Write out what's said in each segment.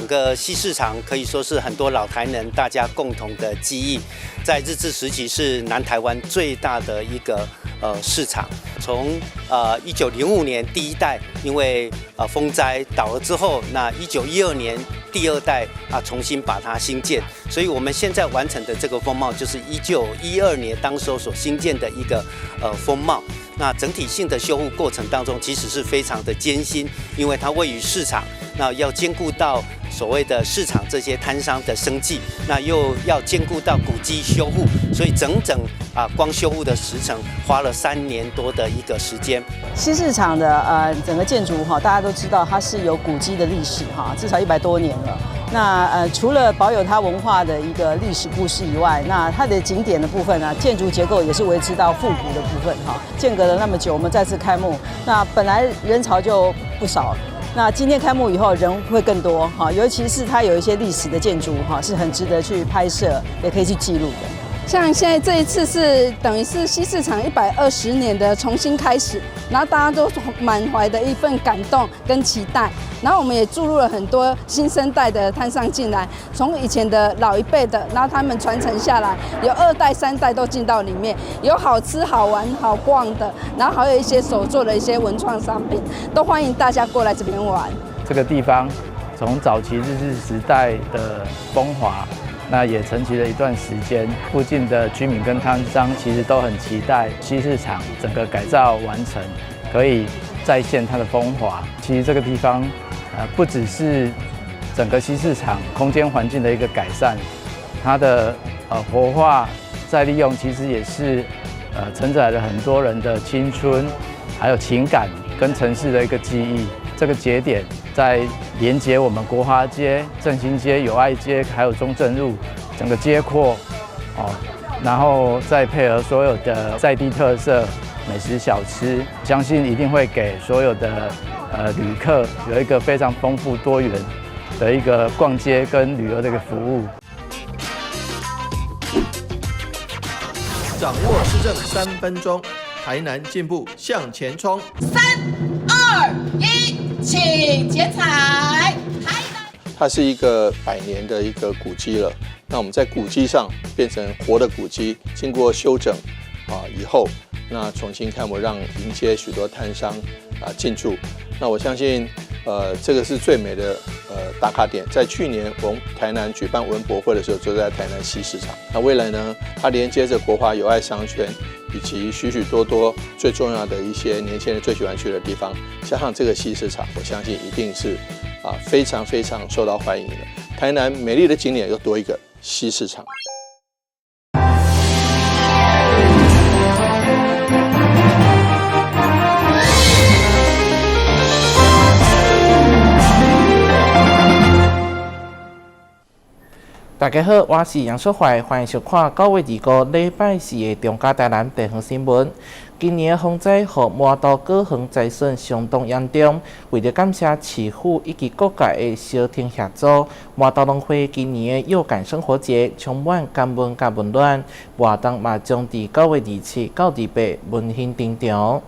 個西市場可以說是很多老台南大家共同的記憶，在日治時期是南台灣最大的一個市場。從1905年第一代因為風災倒了之後，那1912年第二代啊重新把它興建，所以我們現在完成的這個風貌就是1912年當時候所興建的一個風貌。那整體性的修復過程當中，其實是非常的艱辛，因為它位於市場，那要兼顧到所謂的市場這些攤商的生計，那又要兼顧到古蹟修復，所以整整啊光修復的時程花了3年多的一個時間。西市場的整個建築哈，大家都知道它是有古蹟的歷史哈，至少100多年了。那除了保有它文化的一個歷史故事以外，那它的景點的部分呢，建築結構也是維持到復古的部分哈。間隔了那麼久，我們再次開幕，那本來人潮就不少，那今天開幕以後人會更多哈，尤其是它有一些歷史的建築哈，是很值得去拍攝，也可以去記錄的。像現在這一次是等於是西市場120年的重新開始，然後大家都滿懷的一份感動跟期待，然後我們也注入了很多新生代的攤商進來，從以前的老一輩的，然後他們傳承下來，有二代、三代都進到裡面，有好吃、好玩、好逛的，然後還有一些手做的一些文創商品，都歡迎大家過來這邊玩。這個地方從早期日治時代的風華，那也沉寂了一段時間，附近的居民跟攤商其實都很期待西市場整個改造完成，可以再現它的風華。其實這個地方，不只是整個西市場空間環境的一個改善，它的活化再利用，其實也是承載了很多人的青春，還有情感跟城市的一個記憶。這個節點在連接我們國華街、振興街、友愛街，還有中正路整個街廓，哦，然後再配合所有的在地特色美食小吃，相信一定會給所有的旅客有一個非常豐富多元的一個逛街跟旅遊的一個服務。掌握市政3分鐘，台南進步向前衝。三二一，請剪彩。它是一個百年的一個古蹟了。那我們在古蹟上變成活的古蹟，經過修整啊以後，那重新開幕，讓迎接許多攤商啊進駐。那我相信，這個是最美的打卡點。在去年我們台南舉辦文博會的時候，就在台南西市場。那未來呢，它連接着國華友愛商圈，以及許許多多最重要的一些年輕人最喜歡去的地方，加上這個西市場，我相信一定是啊非常非常受到歡迎的。台南美麗的景點又多一個西市場。大家好，我是楊淑懷，歡迎收看9月25禮拜四的中嘉台南地方新聞。今年的風災予麻豆果園災損相當嚴重，為著感謝市府以及各界的相挺協助，麻豆農會今年的有感生活節充滿感恩佮溫暖，活動嘛將佇9月27到28溫馨登場。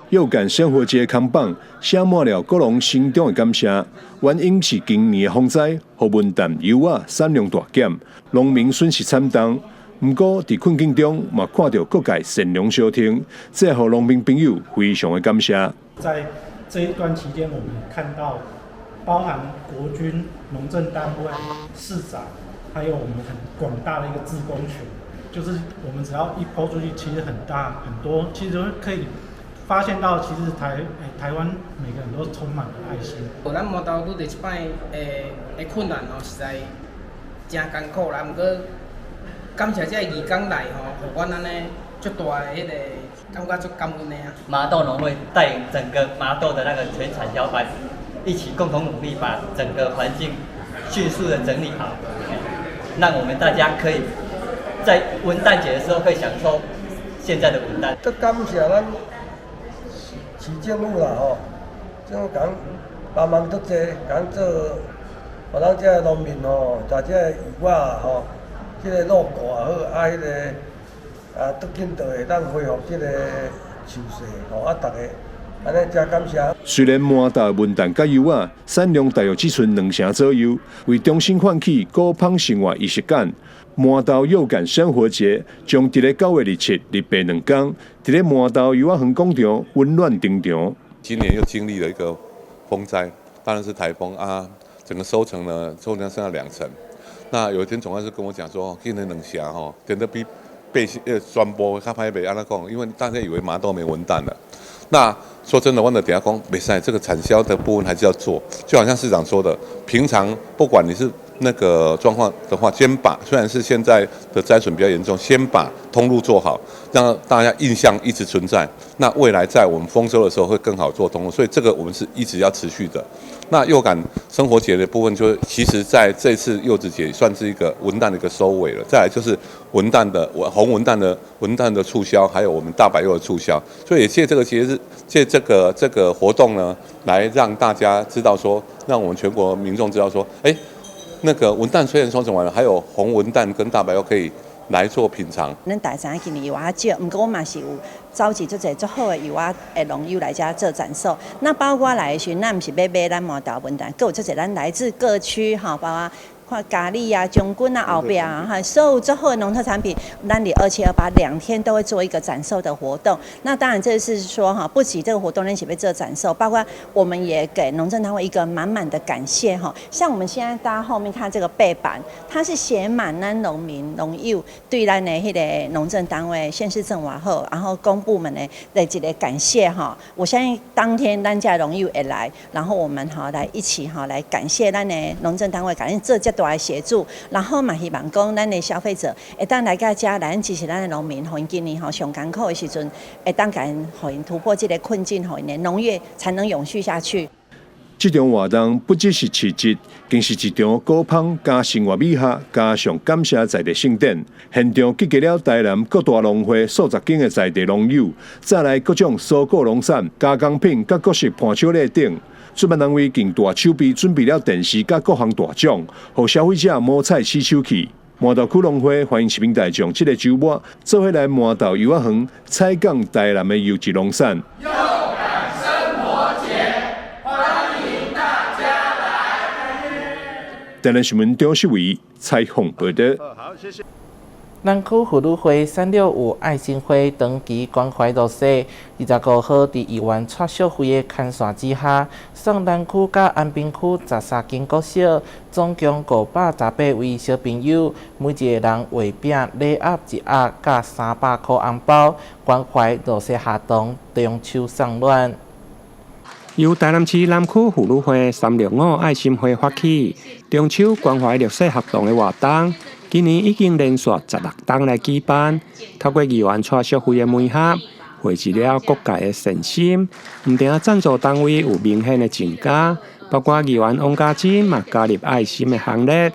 有感生活節扛棒寫滿了果農心中的感謝，原因是今年的風災，予文旦柚仔產量大減，農民損失慘重。毋過佇困境中，嘛看著各界善良相挺，這予農民朋友非常的感謝。在這一段期間，我們看到包含國軍、農政單位、市長，還有我們很廣大的一個志工群，就是我們只要一拋出去，其實很大很多，其實可以發現到，其實台灣每個人都充滿了愛心。咱麻豆拄著這擺的困難吼，實在誠艱苦啦。毋過感謝這個義工來吼，予阮按呢足大的彼個感覺足感恩的啊。麻豆農會帶領整個麻豆的那個全產銷班，一起共同努力，把整個環境迅速的整理好，讓我們大家可以在文旦節的時候可以享受現在的文旦。足感謝咱市政府啦吼，政府共幫忙足濟，共做，予咱這個農民吼，食這個柚仔吼，這個露果也好，啊，彼個啊，足緊就會當恢復這個樹勢吼，啊，逐个按呢誠感謝。雖然麻豆文旦佮柚仔產量大約只賰兩成左右，為重新喚起古樸生活儀式感，麻豆柚感生活節將佇咧9月27、28兩工，佇咧麻豆柚仔園廣場溫暖登場。今年又經歷了一個風災，當然是颱風啊，整個收成呢，收成剩下兩成。那有一天總幹事跟我講說，今年兩成吼，點得比百姓全部較歹賣，按怎講？因為大家以為麻豆沒文旦了。那說真的，我就底下講，袂使，這個產銷的部分還是要做。就好像市長說的，平常不管你是那個狀況的話，先把雖然是現在的災損比較嚴重，先把通路做好，讓大家印象一直存在。那未來在我們豐收的時候會更好做通路，所以這個我們是一直要持續的。那柚感生活節的部分，就其實在這次柚子節算是一個文旦的一個收尾了。再來就是文旦的紅文旦的文旦的促銷，還有我們大白柚的促銷。所以也借這個節日，借這個活動呢，來讓大家知道說，讓我們全國民眾知道說，哎，那個文旦雖然收成完了，還有紅文旦跟大白柚可以來做品嘗。咱大家知影今年柚仔少，毋過我嘛是有召集足濟足好的柚仔的農友來遮做展售。那包括來的時陣，咱毋是欲賣咱麻豆文旦，閣有足濟咱來自各區吼，包括看佳里啊、將軍啊、後壁啊，哈，所有足好的農特產品，咱佇27、28兩天都會做一個展售的活動。那當然，這是說哈，不止這個活動，咱是欲做展售，包括我們也給農政單位一個滿滿的感謝哈。像我們現在大家後面看這個背板，它是寫滿咱農民農友對咱的彼個農政單位、縣市政府好，然後公部門的一個感謝哈。我相信當天咱遮農友會來，然後我們哈來一起哈來感謝咱的農政單位，感謝這遮大的協助，然後嘛希望講咱的消費者會當來到遮來支持咱的農民，予𪜶今年吼上艱苦的時陣，會當共𪜶予𪜶突破這個困境，予𪜶的農業才能永續下去。這場活動不只是市集，更是一場古樸加生活美學加上感謝在地盛典。現場集結了台南各大農會數十間的在地農友，帶來各種蔬果農產、加工品佮各式伴手禮等。主辦單位更大手筆準備了電視佮各項大獎，予消費者摸彩試手氣。麻豆區農會歡迎市民大眾這個週末做伙來麻豆柚仔園採購台南的優質農產。柚感生活節，歡迎大家來。台南新聞張世偉採訪報道。好，謝謝。南區婦女會365愛心會長期關懷弱勢，25號佇議員蔡淑慧的牽線之下，送南區佮安平區13間國小，總共518位小朋友，每一個人月餅禮盒一盒，佮300箍紅包，關懷弱勢學童中秋送暖。由台南市南區婦女會365愛心會發起中秋關懷弱勢學童的活動，今年已經連續16冬來舉辦。透過議員蔡淑慧的媒合，匯集了各界的善心，毋但贊助單位有明顯的增加，包括議員王家珍嘛加入愛心的行列。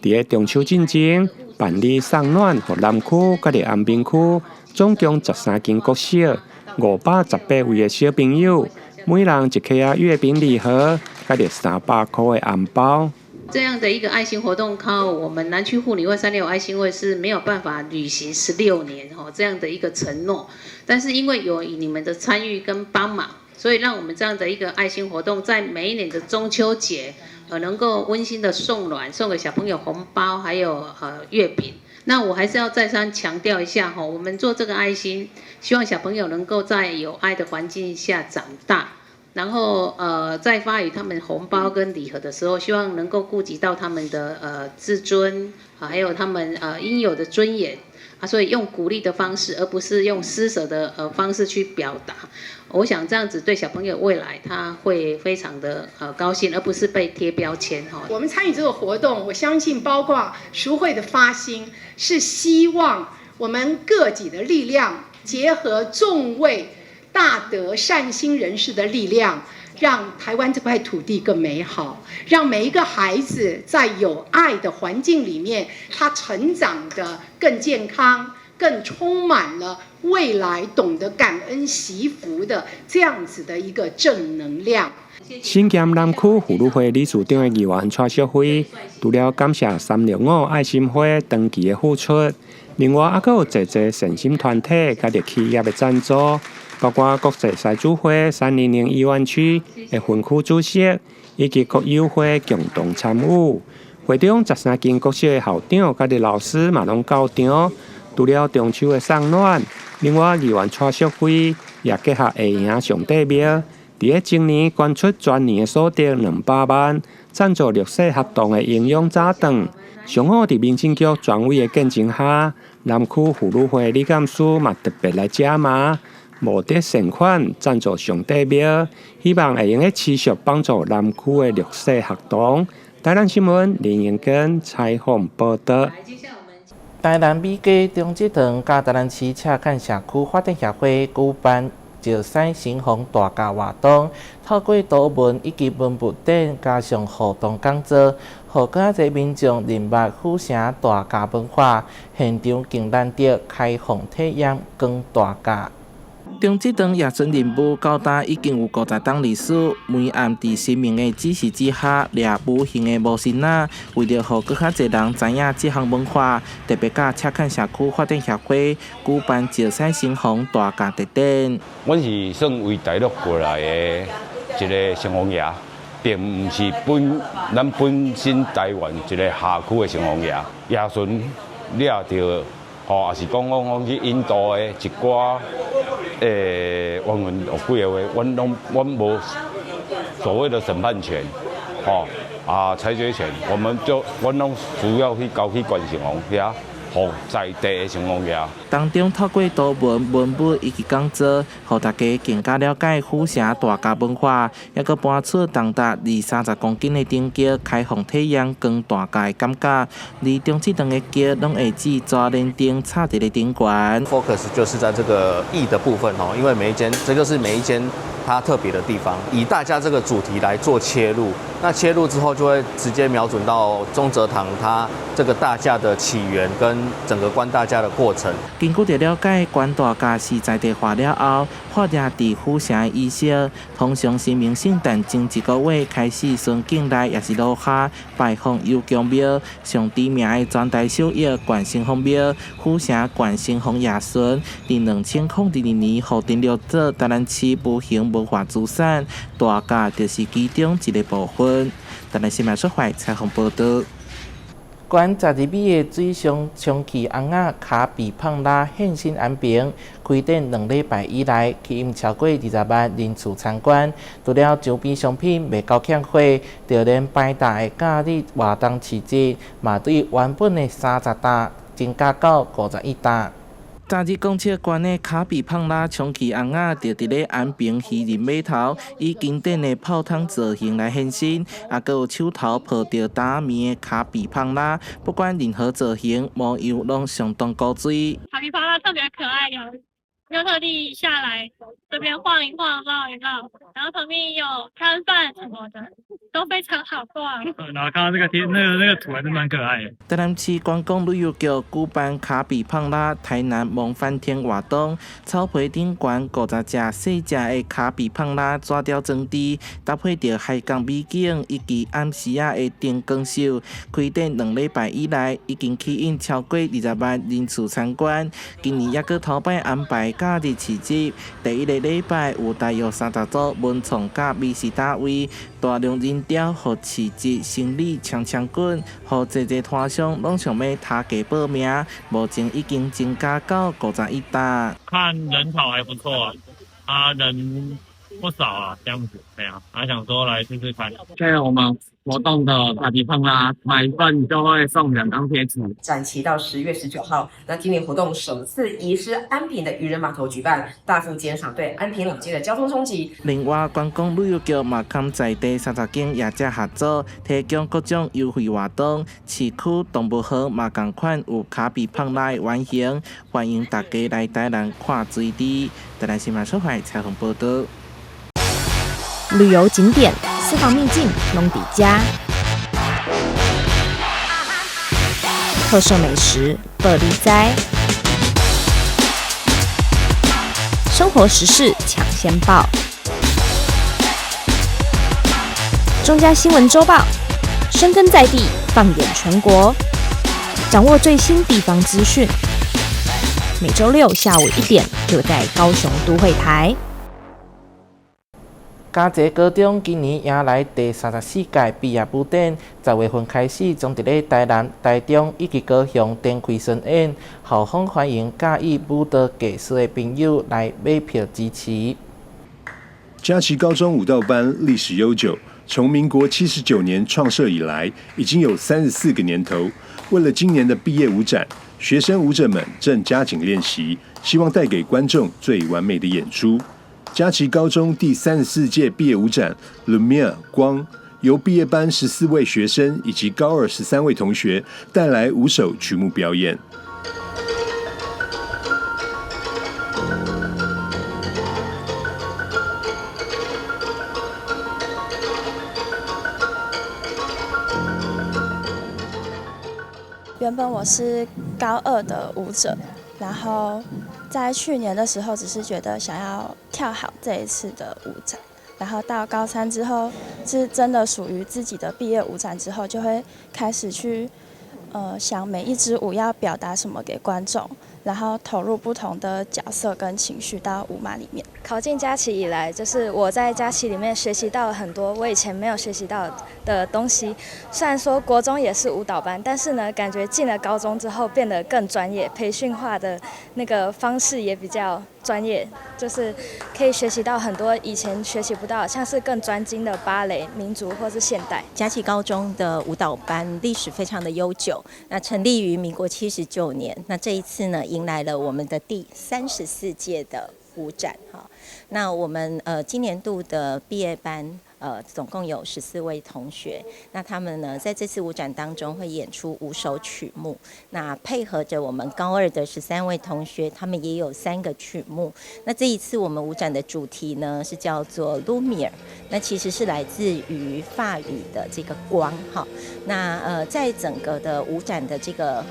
佇咧中秋進前辦理送暖予南區佮安平區，總共13間國小，518位的小朋友。每人一克仔月餅禮盒，佮著300箍的紅包。這樣的一個愛心活動，靠我們南區婦女會365愛心會是沒有辦法履行16年吼這樣的一個承諾。但是因為有你們的參與跟幫忙，所以讓我們這樣的一個愛心活動，在每一年的中秋節，能夠溫馨的送暖，送給小朋友紅包，還有月餅。那我還是要再三強調一下吼，我們做這個愛心，希望小朋友能夠在有愛的環境下長大，然後在發予他們紅包跟禮盒的時候，希望能夠顧及到他們的自尊，還有他們應有的尊嚴啊，所以用鼓勵的方式，而不是用施捨的方式去表達。我想這樣子對小朋友未來他會非常的高興，而不是被貼標籤哈。我們參與這個活動，我相信包括淑惠的發心，是希望我們個己的力量結合眾位大德善心人士的力量，讓台灣這塊土地更美好，讓每一個孩子在有愛的環境裡面，他成長得更健康，更充滿了未來懂得感恩惜福的這樣子的一個正能量。身兼南區婦女會理事長的議員蔡淑慧，除了感謝365愛心會長期的付出，另外，猶閣有濟濟善心團體佮企業的贊助，包括國際獅子會300園區的分區主席，以及國友會共同參與。會中13間國小的校長佮老師嘛攏到場，除了中秋的送暖，另外議員蔡淑慧也結合下營上帝廟，佇咧今年捐出全年的所得200萬，贊助弱勢學童的營養早頓。上好佇民政局專委的見證下，南區婦女會李幹事嘛特別來加碼，募得善款贊助上帝廟，希望會用得持續幫助南區的弱勢學童。台南新聞林英根採訪報道。台南美家中正堂佮台南市赤崁社區發展協會舉辦石獅神防大鉸活動，透過圖文以及文物等，加上互動講座，予閣較濟民眾認捌府城大鉸文化，現場更難得開放體驗扛大鉸。中正堂夜巡任務到今已經有50冬歷史，每暗佇神明的指示之下，掠無形的無神仔，為著予閣較濟人知影這項文化，特別佮赤崁社區發展協會舉辦石獅神防大鉸特展。阮是算為大陸過來的一个城隍爺，並毋是本咱本身台灣一个轄區的城隍爺。夜巡掠著，吼，也是講講講去印度的一寡。冤魂惡鬼的話，阮攏阮無所謂的審判權，吼啊裁決權，我們就阮攏需要去交去關城隍遐，予在地的城隍爺。當中透過圖文、文物以及講座，予大家更加了解府城大鉸文化，猶閣搬出重達20-30公斤的頂轎，開放體驗扛大鉸的感覺。而中正堂的轎攏會以紙連燈插佇咧頂懸。 Focus 就是在這個藝的部分哦，因為每一間，這個是每一間它特別的地方，以大家這個主題來做切入，那切入之後就會直接瞄準到中澤堂它這個大駕的起源跟整個關大駕的過程。根據了解，關大駕是在地化了後，發軁佇府城的儀式，通常神明聖誕前一個月開始，巡境來抑是樓下拜訪有宮廟，上知名的全台首邑關城隍廟、府城關城隍爺巡，佇2002年予登錄做台南市無形文化資產，大駕就是其中一個部分。台南新聞出發採訪報道。懸12米的水上充氣尪仔卡比胖拉現身安平，開展2禮拜以來，吸引超過20萬人次參觀。除了周邊商品賣夠搶貨，就連擺檔的假日活動市集，嘛對原本的30擔增加到51擔。12公尺懸的卡比胖拉充氣尪仔，就佇咧安平漁人碼頭，以經典的炮筒造型來現身，啊，閣有手頭抱著擔仔麵的卡比胖拉，不管任何造型模樣，攏相當古錐。卡比胖拉特別可愛，有特地下來這邊晃一晃、繞一繞，然後旁邊有攤販什麼的，都非常好逛。然後看到這個貼那個圖還是蠻可愛的。台南市觀光旅遊局舉辦卡比胖拉台南夢翻天活動，草皮頂懸50隻細隻的卡比胖拉紙雕裝置，搭配著海港美景以及暗時仔的燈光秀，開展2禮拜以來，已經吸引超過20萬人次參觀。今年猶閣頭擺安排假日市集，第一個禮拜有大約30組文創佮美食攤位，大量人潮，予市集生意搶搶滾，予濟濟攤商攏想欲頭家報名，目前已經增加到51擔。看人潮還不錯，啊人不少啊，這樣子，對啊，還想說來試試看。在我們活動的卡比胖拉，買一份就會送2張貼紙。展期到10月19號。那今年活動首次移師安平的漁人碼頭舉辦，大幅減少對安平老街的交通衝擊。另外，觀光旅遊局嘛佮在地30間業者合作，提供各種優惠活動。市區動物園嘛仝款有卡比胖拉的原型，歡迎大家來台南看水豬。台南新聞出發採訪報道。旅遊景點、私房秘境，攏佇遮；特色美食，報你知；生活時事搶先報，中嘉新聞週報，深耕在地，放眼全國，掌握最新地方資訊。每周六下午1点，就在高雄都会台。嘉泽高中今年迎来第34届毕业舞展，10月份开始，将伫咧台南、台中以及高雄展开巡演。校方欢迎佮意舞蹈艺术的朋友来买票支持。嘉琪高中舞蹈班历史悠久，从民国79年创设以来，已经有34个年头。为了今年的毕业舞展，学生舞者们正加紧练习，希望带给观众最完美的演出。嘉琪高中第34届毕业舞展《Lumiere 光》，由毕业班14位学生以及高二13位同学带来五首曲目表演。原本我是高二的舞者，然后在去年的时候，只是觉得想要跳好这一次的舞展，然后到高三之后，是真的属于自己的毕业舞展之后，就会开始去想每一支舞要表达什么给观众，然后投入不同的角色跟情绪到舞码里面。考进嘉琪以来，就是我在嘉琪里面学习到了很多我以前没有学习到的东西。虽然说国中也是舞蹈班，但是呢，感觉进了高中之后变得更专业，培训化的那个方式也比较专业，就是可以学习到很多以前学习不到，像是更专精的芭蕾、民族或是现代。嘉琪高中的舞蹈班历史非常的悠久，那成立于民国79年，那这一次呢，迎来了我们的第34届的舞展哈。那我们今年度的毕业班总共有14位同学，那他们呢在这次舞展当中会演出五首曲目，那配合着我们高二的13位同学，他们也有三个曲目。那这一次我们舞展的主题呢是叫做 Lumiere，那其实是来自于法语的这个光哈。那在整个的舞展的这个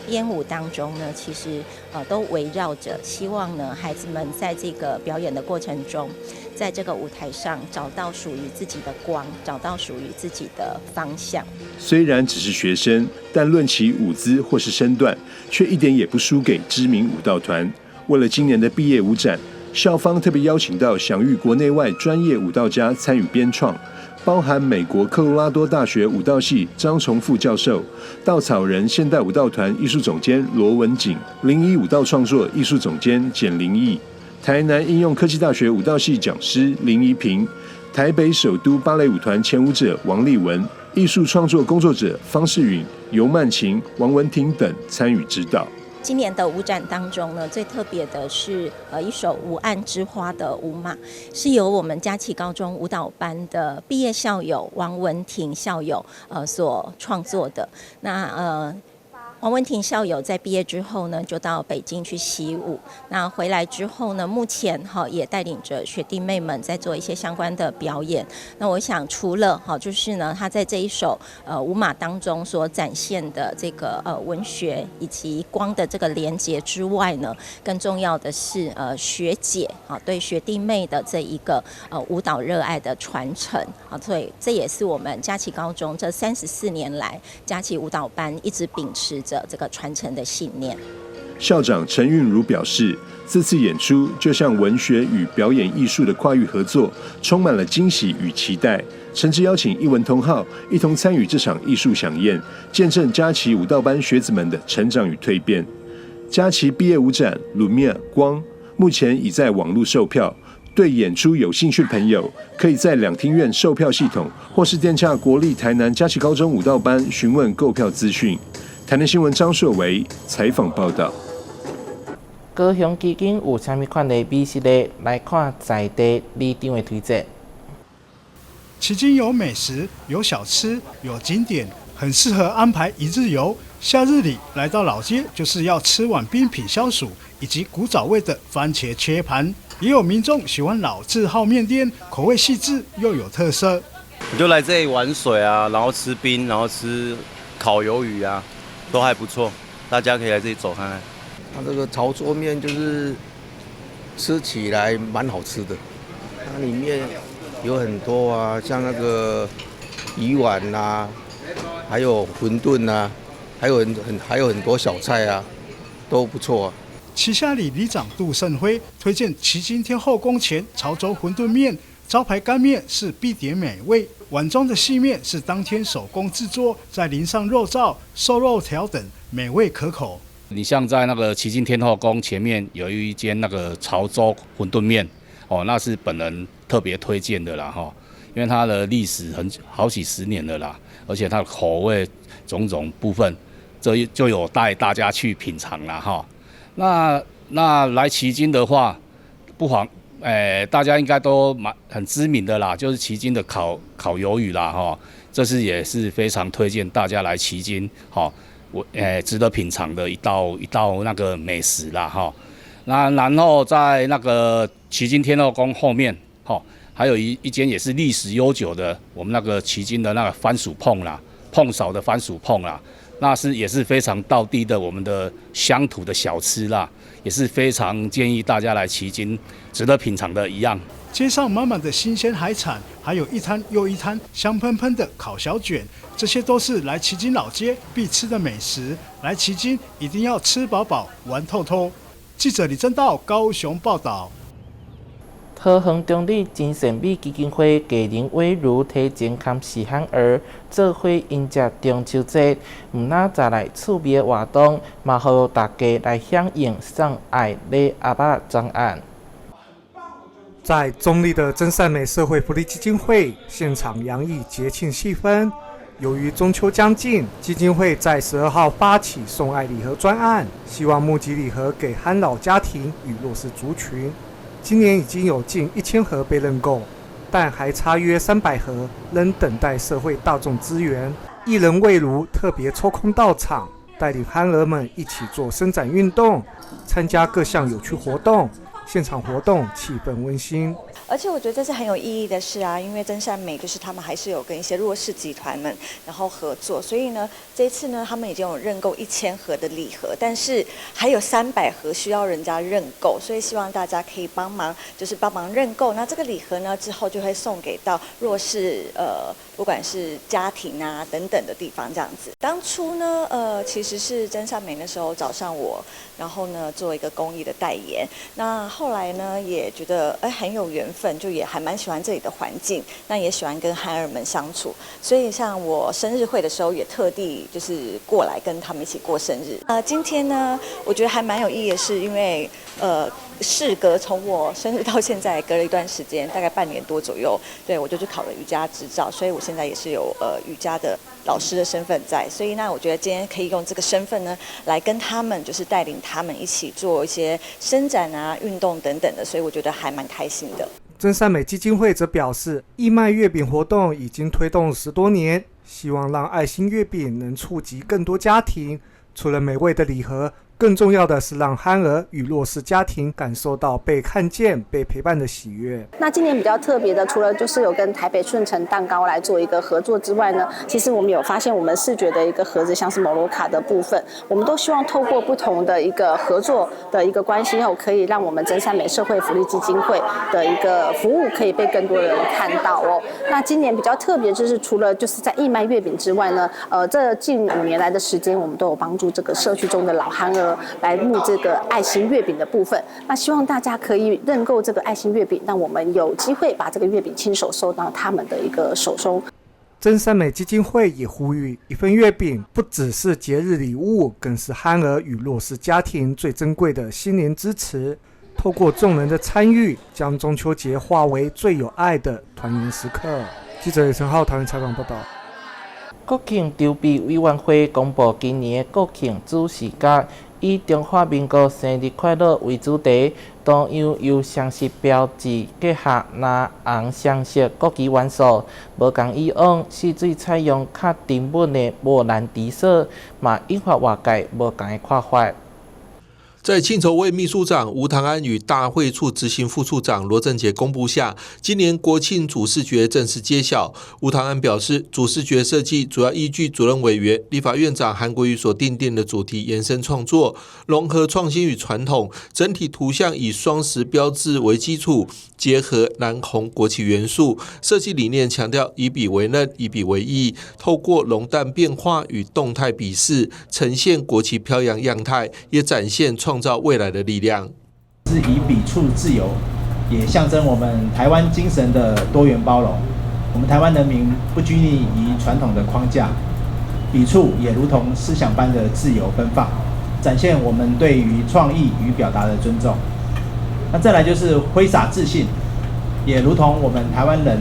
编舞当中呢，其实都围绕着希望呢孩子们在这个表演的过程中，在这个舞台上找到属于自己的光，找到属于自己的方向。虽然只是学生，但论起舞姿或是身段，却一点也不输给知名舞蹈团。为了今年的毕业舞展，校方特别邀请到享誉国内外专业舞蹈家参与编创，包含美国科罗拉多大学舞蹈系张崇富教授、稻草人现代舞蹈团艺术总监罗文锦、零一舞蹈创作艺术总监简林义、台南应用科技大学舞蹈系讲师林怡平、台北首都芭蕾舞团前舞者王丽文、艺术创作工作者方世允、尤曼琴、王文婷等参与指导。今年的舞展当中呢，最特别的是一首《无岸之花》的舞码，是由我们嘉琪高中舞蹈班的毕业校友王文婷校友所创作的。那王文婷校友在毕业之后呢，就到北京去习舞。那回来之后呢，目前哈也带领着学弟妹们在做一些相关的表演。那我想，除了哈，就是呢，他在这一首舞码当中所展现的这个文学以及光的这个连结之外呢，更重要的是学姐啊对学弟妹的这一个舞蹈热爱的传承啊，所以这也是我们嘉琪高中这34年来嘉琪舞蹈班一直秉持着这个传承的信念。校长陈韵如表示，这次演出就像文学与表演艺术的跨域合作，充满了惊喜与期待。诚挚邀请艺文同好一同参与这场艺术飨宴，见证嘉琪舞蹈班学子们的成长与蜕变。嘉琪毕业舞展《Lumiere 光》目前已在网路售票，对演出有兴趣的朋友，可以在两厅院售票系统，或是电洽国立台南嘉琪高中舞蹈班询问购票资讯。台南新闻张硕维采访报道。高雄旗津有啥物款的美食呢？来看在地里长的推荐。旗津有美食，有小吃，有景点，很适合安排一日游。夏日里来到老街，就是要吃碗冰品消暑，以及古早味的番茄切盘。也有民众喜欢老字号面店，口味细致又有特色。你就来这里玩水啊，然后吃冰，然后吃烤鱿鱼啊，都还不错，大家可以来这里走看看。它这个潮州面就是吃起来蛮好吃的，它里面有很多啊，像那个鱼丸呐，还有馄饨呐，还有很多小菜啊，都不错啊。旗下里里長杜勝輝推薦旗津天後宮前潮州餛飩麵，招牌乾麵是必點美味，碗中的細麵是當天手工製作，再淋上肉燥、瘦肉條等，美味可口。你像在那個旗津天後宮前面有一間那個潮州餛飩麵，哦，那是本人特別推薦的啦，哈，因為它的歷史很好幾十年了啦，而且它的口味種種部分，這就有帶大家去品嘗啦，哈。那來旗津的話，不妨，大家應該都蠻很知名的啦，就是旗津的烤魷魚啦，哈，這是也是非常推薦大家來旗津，哈，我值得品嘗的一道一道那個美食啦，哈。那然後在那個旗津天後宮後面，哈，還有一間也是歷史悠久的，我們那個旗津的那個番薯椪啦，椪嫂的番薯椪啦。那是也是非常道地的我們的鄉土的小吃啦，也是非常建議大家來旗津值得品嘗的一樣。街上滿滿的新鮮海產，還有一攤又一攤香噴噴的烤小卷，這些都是來旗津老街必吃的美食。來旗津一定要吃飽飽，玩透透。記者李正道高雄報道。桃園中壢真善美基金會藝人魏如提前崁四漢兒做伙迎接中秋節，毋但帶來趣味的活動，嘛予大家來響應送愛禮盒仔專案。在中壢的真善美社會福利基金會現場洋溢節慶氣氛。由於中秋將近，基金會在12號發起送愛禮盒專案，希望募集禮盒給憨老家庭與弱勢族群。今年已經有近1000盒被認購，但還差約300盒，仍等待社會大眾支援。藝人魏如特別抽空到場，帶領憨兒們一起做伸展運動，參加各項有趣活動。現場活動氣氛溫馨。而且我覺得這是很有意義的事啊，因為真善美就是他們還是有跟一些弱勢集團們然後合作，所以呢，這一次呢，他們已經有認購1000盒的禮盒，但是還有300盒需要人家認購，所以希望大家可以幫忙，就是幫忙認購。那這個禮盒呢，之後就會送給到弱勢不管是家庭啊等等的地方這樣子。當初呢，其實是真善美那時候找上我，然後呢做一個公益的代言。那後來呢，也覺得很有緣分，就也還蠻喜歡這裡的環境，那也喜歡跟憨兒們相處，所以像我生日會的時候，也特地就是過來跟他們一起過生日。今天呢，我覺得還蠻有意義的是，因為事隔從我生日到現在隔了一段時間，大概半年多左右，對，我就去考了瑜伽執照，所以我現在也是有瑜伽的老師的身份在，所以那我覺得今天可以用這個身份呢，來跟他們就是帶領他們一起做一些伸展啊、運動等等的，所以我覺得還蠻開心的。真善美基金會則表示，義賣月餅活動已經推動10多年，希望讓愛心月餅能觸及更多家庭。除了美味的禮盒，更重要的是讓憨兒與弱勢家庭感受到被看見、被陪伴的喜悅。那今年比較特別的，除了就是有跟台北順成蛋糕來做一個合作之外呢，其實我們有發現我們視覺的一個盒子，像是摩羅卡的部分，我們都希望透過不同的一個合作的一個關係後，可以讓我們真善美社會福利基金會的一個服務可以被更多人看到哦。那今年比較特別，就是除了就是在義賣月餅之外呢，這近5年來的時間，我們都有幫助這個社區中的老憨兒來募這個愛心月餅的部分，那希望大家可以認購這個愛心月餅，讓我們有機會把這個月餅親手送到他們的一個手中。真善美基金會也呼籲，一份月餅不只是節日禮物，更是憨兒與弱勢家庭最珍貴的心靈支持。透過眾人的參與，將中秋節化為最有愛的團圓時刻。記者李成浩桃園採訪報道。國慶籌備委員會公布今年的國慶主視覺，以中華民國生日快樂為主題，同樣由雙色標誌結合藍紅雙色國旗元素。無仝以往，四水採用較沉穩的墨藍底色，嘛引發外界無仝的看法。在慶籌會秘書長吳唐安與大會處執行副處長羅振傑公布下，今年國慶主視覺正式揭曉。吳唐安表示，主視覺設計主要依據主任委員、立法院長韓國瑜所訂定的主題延伸創作，融合創新與傳統，整體圖像以雙十標誌為基礎，結合藍紅國旗元素，設計理念強調以筆為刃，以筆為意，透過濃淡變化與動態筆勢，呈現國旗飄揚樣態，也展現創創造未來的力量。是以筆觸自由，也象徵我們台灣精神的多元包容。我們台灣人民不拘泥於傳統的框架，筆觸也如同思想般的自由奔放，展現我們對於創意與表達的尊重。那再來就是揮灑自信，也如同我們台灣人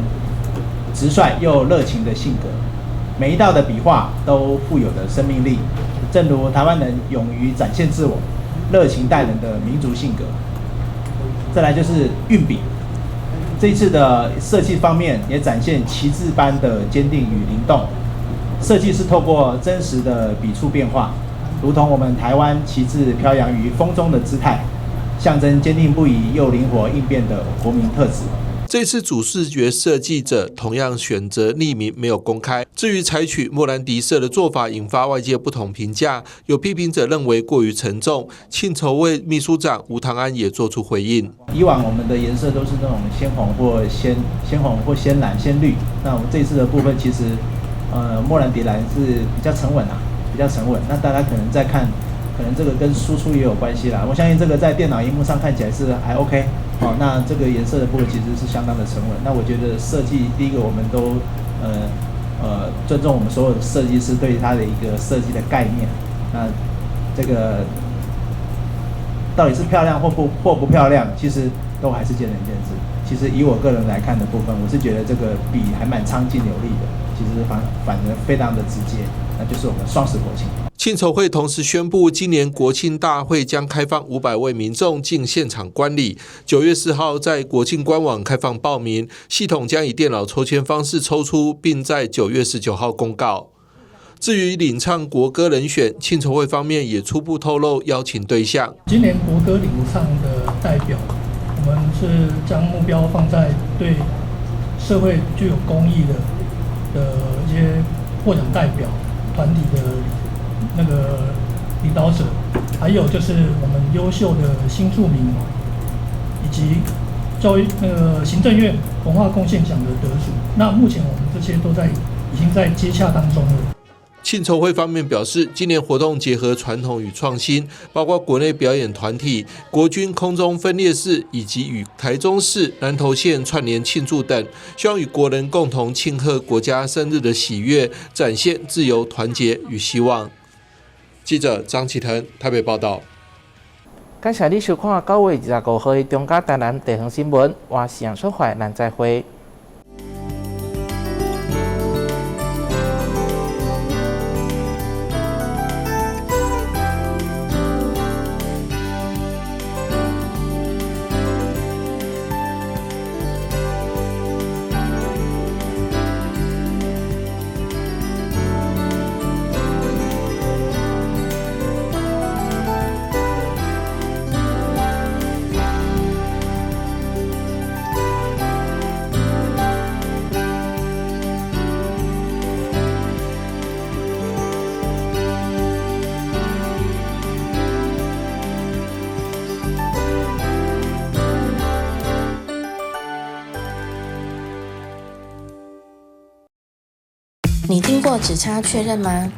直率又熱情的性格，每一道的筆畫都富有的生命力，正如台灣人勇於展現自我、熱情待人的民族性格。再來就是運筆，這次的設計方面也展現旗幟般的堅定與靈動。設計是透過真實的筆觸變化，如同我們台灣旗幟飄揚於風中的姿態，象徵堅定不移又靈活應變的國民特質。這次主視覺設計者同樣選擇匿名，沒有公開。至於採取莫蘭迪色的做法，引發外界不同評價。有批評者認為過於沉重。慶籌會秘書長吳唐安也做出回應。以往我們的顏色都是那種鮮紅或鮮紅或鮮藍、鮮綠。那我們這次的部分其實，莫蘭迪藍是比較沉穩啊，比較沉穩。那大家可能在看，可能這個跟輸出也有關係啦。我相信這個在電腦螢幕上看起來是還 OK。哦，那這個顏色的部分其實是相當的沉穩。那我覺得設計第一個，我們都尊重我們所有的設計師對他的一個設計的概念。那這個到底是漂亮或不漂亮，其實都還是見仁見智。其實以我個人來看的部分，我是覺得這個筆還蠻蒼勁有力的，其實反而非常的直接，那就是我們雙十國慶。慶籌會同時宣布，今年國慶大會將開放500位民眾進現場觀禮。9月4號在國慶官網開放報名，系統將以電腦抽籤方式抽出，並在9月19號公告。至於領唱國歌人選，慶籌會方面也初步透露邀請對象。今年國歌領唱的代表，我們是將目標放在對社會具有公益的一些獲獎代表團體的那個領導者，還有就是我們優秀的新住民，以及教育那個行政院文化貢獻獎的得主。那目前我們這些都在已經在接洽當中了。慶籌會方面表示，今年活動結合傳統與創新，包括國內表演團體、國軍空中分列式，以及與台中市南投縣串聯慶祝等，希望與國人共同慶賀國家生日的喜悅，展現自由、團結與希望。記者張啟騰台北報道。感謝你收看9月25號的中嘉台南地方新聞，我是楊淑懷，咱再會。你聽過指差確認嗎？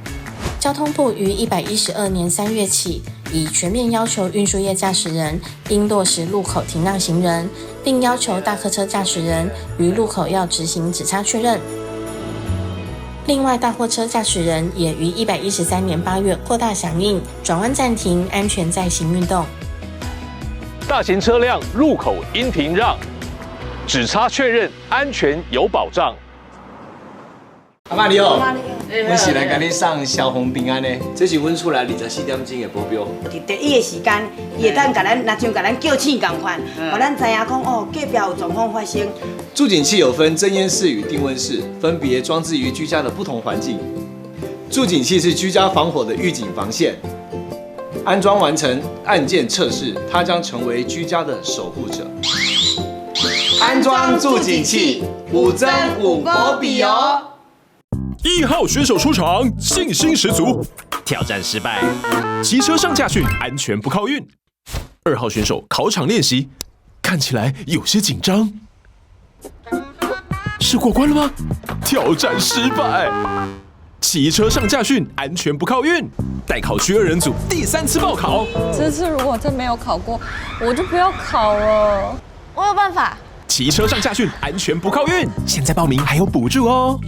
交通部於112年3月起，已全面要求運輸業駕駛人應落實路口停讓行人，並要求大客車駕駛人於路口要執行指差確認。另外，大貨車駕駛人也於113年8月擴大響應，轉彎暫停，安全再行運動。大型車輛路口應停讓，指差確認，安全有保障。阿媽你好，阮是來共你送消防平安的，這是阮厝內24點鐘的保鏢。佇第一个時間，伊會當共咱，若像共咱叫醒仝款，予咱知影講哦，隔壁有狀況發生。住警器有分偵煙室與定溫室，分別裝置於居家的不同環境。住警器是居家防火的預警防線，安裝完成按鍵測試，它將成為居家的守護者。安裝住警器，有真有保庇哦。1號選手出場，信心十足，挑戰失敗，騎車上駕訓，安全不靠運。2號選手考場練習，看起來有些緊張，是過關了嗎？挑戰失敗，騎車上駕訓，安全不靠運。待考區二人組第三次報考。這次如果真沒有考過，我就不要考了。我有辦法。騎車上駕訓，安全不靠運。現在報名還有補助哦。